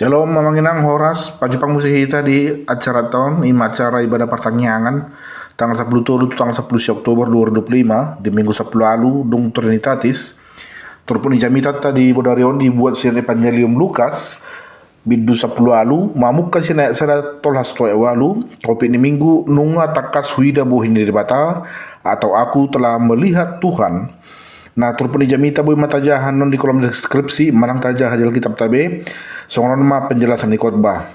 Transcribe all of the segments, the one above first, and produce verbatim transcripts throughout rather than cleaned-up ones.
Shalom, amang inang, horas. Pajumpang muse hita di acara on, ima acara ibadah partangiangan, tanggal sampulu tolu tu tanggal sampulu sia Oktober dua ribu dua puluh lima, di Minggu sampulu ualu dung Trinitatis. Turpuk ni jamitanta di bodari on dibuat sian Evangelium Lukas, bindu sampulu ualu, mamungka sian ayat sada tolhas tu ayat ualu. Topik ni minggu: Nunga tangkas huida bohi ni Debata, atau Aku telah melihat Tuhan. Nah, turpuk ni jamita boi ma tajaha annon di kolom deskripsi, manang tajaha di Alkitabta be. Songon on ma penjelasan ni khotbah.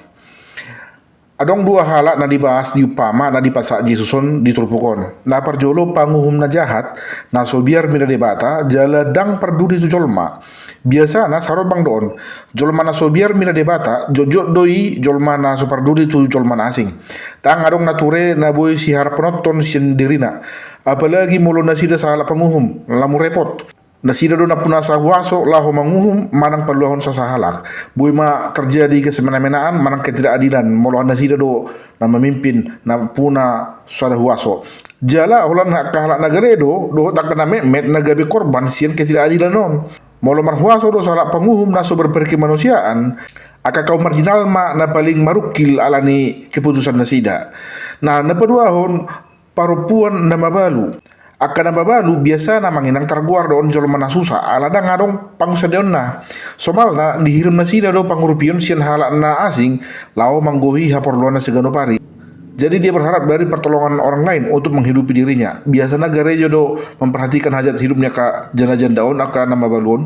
Adong dua halak na dibahas di umpama na dipasahat Jesus on di turpuk on. Na parjolo panguhum na jahat, na so biar mida Debata, jala ndang parduli tu jolma. Biasana sarombang do on. Jolma na so biar mida Debata, jotjot do i jolma na so parduli tu jolma na asing. Ndang adong na ture na boi siharaphonon sian dirina. Apalagi molo nasida sahalak panguhum, lam repot. Nasida do nampuna sahuaso laho manguhum manang paluahon sasahalak. Boi ma terjadi kesemena-menaan manang ketidakadilan molo nasida do na mamimpin nampuna sada huaso. Jala holan angka halak na gare do dohot angka na metmet na gabe korban sian ketidakadilan on. Molo marhuaso do sahalak panguhum na so berpikir kemanusiaan, angka kaum marginal ma na paling marungkil ala ni keputusan nasida. Nah, na paduahon, parompuan na mabalu. Angka na mabalu biasana, amang inang, targoar do on jolma na susa, ala ndang adong pangusadeonna. Somalna dihirim nasida do pangurupion sian halak na asing laho manggohi haporluanna siganup ari. Jadi dia berharap dari pertolongan orang lain untuk menghidupi dirinya. Biasana gareja do memperhatikan hajat hidup ni angka janda-janda on, angka na mabalu on.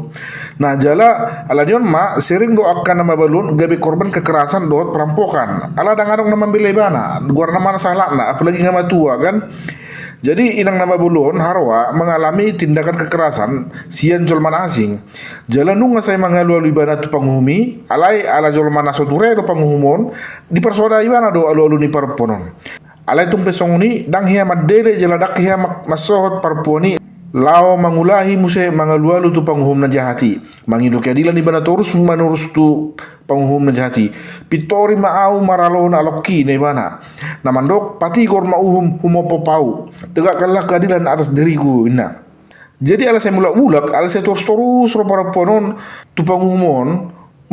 Nah, jala ala ni on ma sering do angka na mabalu on gabe korban kekerasan dohot perampokan. Ala ndang adong na mambela ibana, goarna ma na sahalakna, apalagi nga matua kan. Jadi inang na mabalu on haroa mengalami tindakan kekerasan sian jolma na asing. Jala nunga sai mangalualu ibana tu panguhum i, alai ala jolma na so ture do panguhum on, diparsoada ibana do alualu ni parompuan on. Alai tung pe songon i, ndang hea mandele jala ndang hea ma-, mansohot parompuan i laho mangulahi muse mangalualu tu panguhum na jahat i. Mangido keadilan ibana torus manurus tu panguhum na jahat i. Pintori ma ahu maralohon alongki, ninna ibana. Na mandok, patigor ma uhum, humopop ahu. Tegakkanlah keadilan atas diriku, ninna. Jadi ala sai mulak-mulak, ala sai torus-torus ro parompuan on tu panguhum on,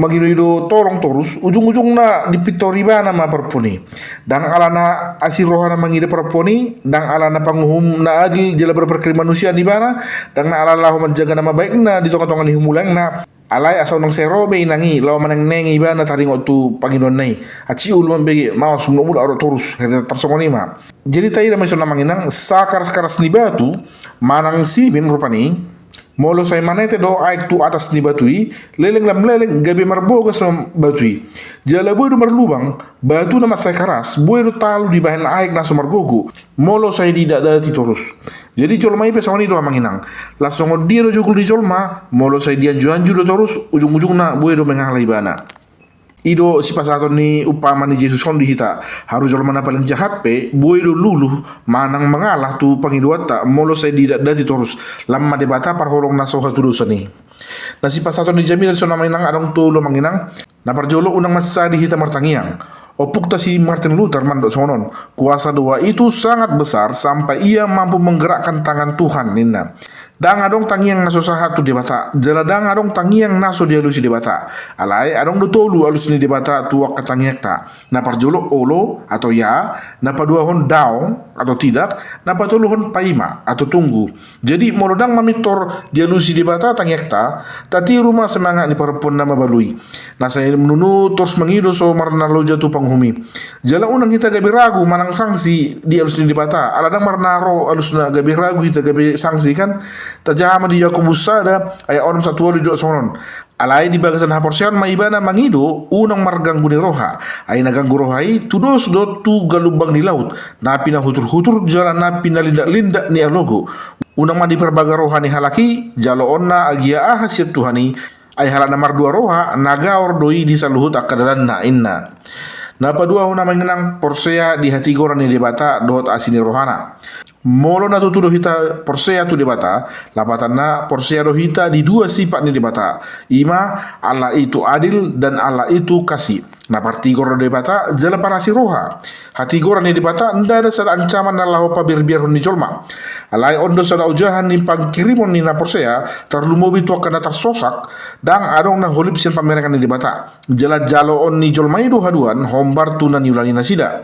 mangido-ido tolong torus, ujung-ujungna dipintori ibana ma parompuan i. Ndang ala na asi rohana mangido parompuan i, ndang ala na panguhum na adil jala berpikir kemanusiaan ibana, ndang na ala laho manjaga nama baikna di tonga-tonga ni humulaengna. Alai asa unang sai ro be inang i laho manengneng ibana taringot tu pangidoanna i. Hansit olo mambege, maos mulak-mulak ro torus, hira tarsongon i ma. Jadi taida ma dison, amang inang, sakaras-karas ni batu manang simin rupani, molo sai manete do aek tu atas ni batu i, leleng lam leleng gabe marbogas ma batu i. Jala boi do marlubang, batu na mansai karas boi do talu dibahen aek na so margogo molo sai didakdati torus. Jadi jolma i pe songon i do, amang inang. Laos songon dia do jugul ni jolma, molo sai dianju-anju do torus, ujung-ujungna boi do mengala ibana. I do sipasahaton ni umpama ni Jesus on di hita. Haru jolma na paling jahat pe boi do luluh manang mangalah tu pangidoanta molo sai didakdati torus. Lam ma Debata parholong na so hatudosan i. Na sipasahaton ni jamita dison, amang inang, adong tolu, amang inang. Na parjolo, unang mansadi hita martangiang. Ompungta si Martin Luther mandok songon on, "Kuasa doa itu sangat besar sampai ia mampu menggerakkan tangan Tuhan," ninna. Ndang adong tangiang na so sahat tu Debata, jala ndang adong tangiang na so dialusi Debata. Alai adong do tolu alus ni Debata tu angka tangiangta. Na parjolo olo atau ya, na paduahon daong atau tidak, na patoluhon paima atau tunggu. Jadi molo ndang mamintor dialusi Debata tangiangta, tatiru ma semangat ni parompuan na mabalu i. Na sai nunut torus mangido so marnaloja tu panguhum i. Jala unang hita gabe ragu manang sangsi di alus ni Debata, ala ndang marnaro alusna gabe ragu hita gabe sangsi kan. Tajaha ma di Jakobus sada ayat onom sahat tu ualu, didok songon on. Alai di bagasan haporseaon ma ibana mangido, unang marganggu ni roha. Ai na ganggu roha i tudos do tu galumbang ni laut, na pinahutur-hutur jala na pinalindak-lindak ni alogo. Unang ma diparbaga roha ni halak i jaloonna agia aha sian Tuhan i. Ai halak na mardua roha na gaor do i di saluhut angka dalanna, ninna. Na paduahon, amang inang, porsea di hatigoran ni Debata dohot asi ni rohana. Molo na tutu do hita porsea tu Debata, lapatanna porsea do hita di dua sipat ni Debata, ima Allah itu adil dan Allah itu kasih. Na partigor do Debata jala parasi roha. Hatigoran ni Debata ndada sada ancaman na laho pabirbiarhon ni jolma. Alai on do sada ojahan ni pangkirimon ni na porsea, tarlumobi tu angka na tarsosak, ndang adong na holip sian pamerengan ni Debata. Jala jaloon ni jolma i do haduan hombar tu na niula ni nasida.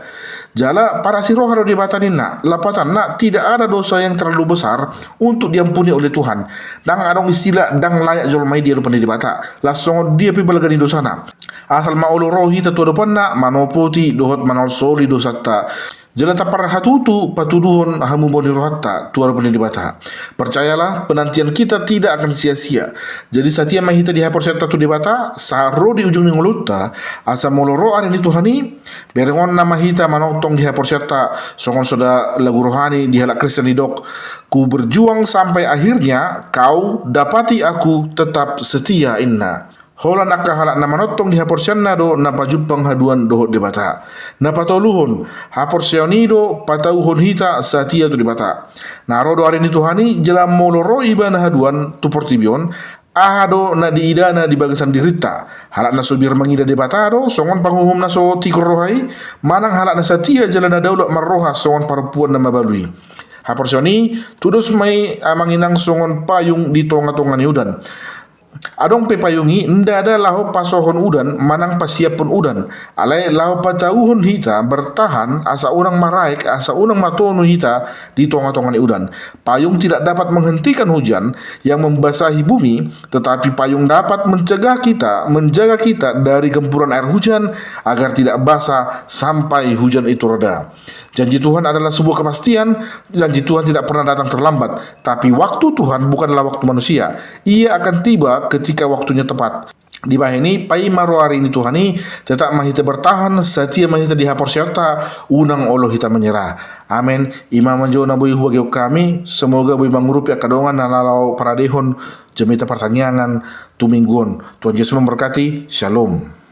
Jala parasi roha do Debata ninna, lapatanna tidak ada dosa yang terlalu besar untuk diampuni oleh Tuhan. Ndang adong istilah ndang layak jolma i di adopan ni Debata. Las songon dia pe balga ni dosana. Asal ma olo ro hita tu adopanna, manopoti dohot manolsoli dosanta. Jala taparhatutu patuduhon hamubaon ni rohanta tu adopan ni Debata. Percayalah, penantian kita tidak akan sia-sia. Jadi satia ma hita di haporseaonta tu Debata, sahat ro di ujung ni ngolunta, asa molo ro ari ni Tuhan i, berengonna ma hita manongtong di haporseaonta, songon sada lagu rohani di halak Kristen didok, ku berjuang sampai akhirnya, kau dapati aku tetap setia, inna. Holan angka halak na manongtong di haporseaonna do na pajumpang haduan dohot Debata. Na patoluhon, haporseaon i do patauhon hita satia tu Debata. Na ro do ari ni Tuhan i, jala molo ro ibana haduan tu portibi on, aha do na diidana di bagasan dirinta? Halak na so biar mangida Debata do, songon panguhum na so tigor roha i, manang halak na satia jala na daulat marroha songon parompuan na mabalu i. Haporseaon i, tudos ma i amang inang songon payung di tonga-tonga ni udan. Adong pe payung i ndada laho pasohon udan manang pasiaphon udan, alai laho patauhon hita bertahan asa unang maraek, asa unang matonu hita di tonga-tonga ni udan. Payung tidak dapat menghentikan hujan yang membasahi bumi, tetapi payung dapat mencegah kita, menjaga kita dari gempuran air hujan agar tidak basah sampai hujan itu reda. Janji Tuhan adalah sebuah kepastian, janji Tuhan tidak pernah datang terlambat. Tapi waktu Tuhan bukanlah waktu manusia. Ia akan tiba ketika waktunya tepat. Dibahen i, paima ro ari ni Tuhan i, tetap ma hita bertahan, satia ma hita di haporseaonta, unang olo hita menyerah. Amen. I ma manjou na boi hubagihon hami, semoga boi mangurupi angka dongan na laho paradehon jamita partangiangan tu minggu on. Tuhan Yesus memberkati. Shalom.